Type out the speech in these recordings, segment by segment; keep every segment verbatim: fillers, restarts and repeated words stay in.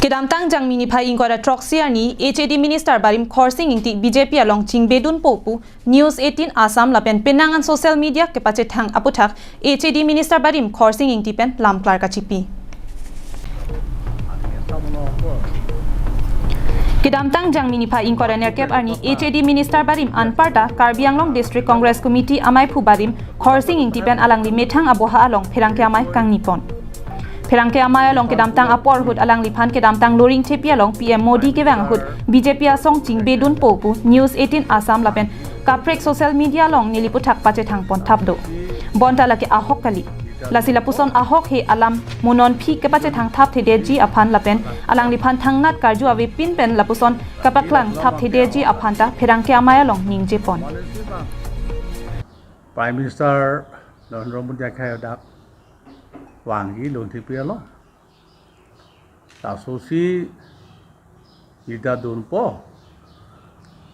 Kedamtang Jangmi niphai ingkoi ra throksi arni H A D Minister barim Khorsing Engti B J P along chingbedunpo pu News eighteen Assam lapen penang an social media kepachethang aputhak H A D Minister barim Khorsing Engti pen lamklar kachipi. Kedamtang Jangmi niphai ingkoi ra nerkep arni H A D Minister barim anparta Karbi Anglong District Congress Committee amaiphu barim Khorsing Engti pen alangli methang aboha along pherangke amei kangnipon. Pherangke amei along kedamtang apor ahut alangliphan kedamtang Loringthepi along P M Modi kevang ahut B J P asong chingbedunpo pu News eighteen Assam lapen kaprek social media along neli aputhak pachethangpon thapdo. Bonta lake ahok kali. Lasi lapuson ahok he alam mo non aphi kepachethang thapthedetji aphan lapen alangliphan thangnat karju avepin pen lapuson kapaklang thapthedetji aphan ta pherangke amei along ningjepon. Prime Minister Narendra Modi akhai dak vangji Loringthepi along. Lasosi leader dunpo,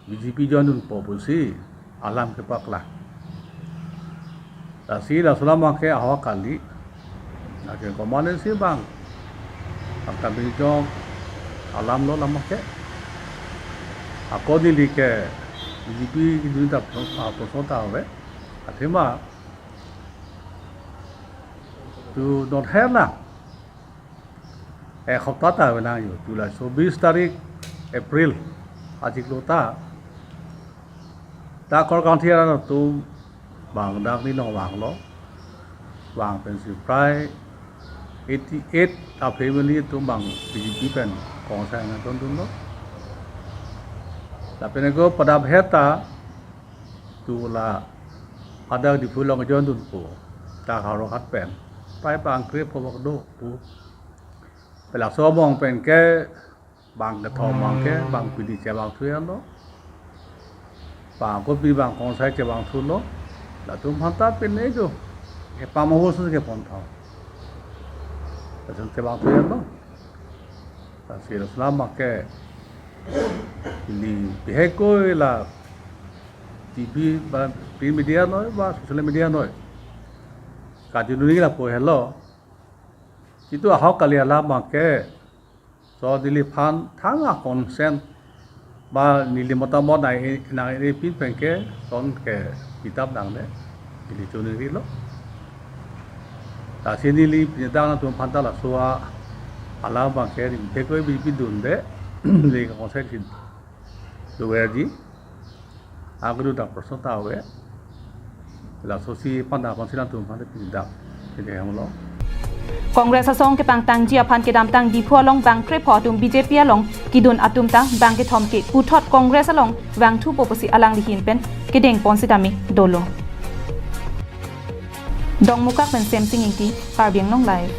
B J P join dunpo pusi alam kepaklang. Lasi laso alam ke ahok kali. Lake komatne si bang, bang kami jong alam lo alam ke. Ako neli ke B J P kedun ta, ah, personal ta ave. Athema tu not her na. Ek hopta ta venang jo, July chobis tarik April achiklo ta. Ta Korkanthi arat atum bang dak ni nong vanglo. Vang pensi prai eighty eight ta family atum bang B J P pen Congress nangtondunlo. Lapen ako padaphet ta tu la adak Diphu along join dunpo. Ta Howraghat pen prai bang krepho bak do pu. Pelaso among pen ke bang kethom abang ke bang pini chevangthu lo. Bang kopi bang Congress chevangthulo. Latum aphanta pini jo epam ahormu si kepon tha. Latum chevangthu lo. Lasi laso alam ke ili bihek koi la T V ba print media noi ba social media noi. Kadununi lapu helo. Itum ahok kali alam abang ke. So neliphan thang a consent ba neli motamot nai nai pin pen ke son ke kitab nang de. Neli choningri lo. Lasi neli pini dak nangtum aphanta laso alam abang ke neli bihek koi bibidun de. Neli consent si doverji. Agru dak person ta ave. Lasosi panda konsilang atum aphan pini dak. Pini hemlo. Congress asong kepangtangji aphan kedamtang Diphu along bang krepho atum B J P along kedun atum ta bang kethom ke puthot Congress along vangthupo pusi alangli ahin pen kedengpon sitame dolo. Dongmukak pen Semsing Engti, Karbi Anglong Live.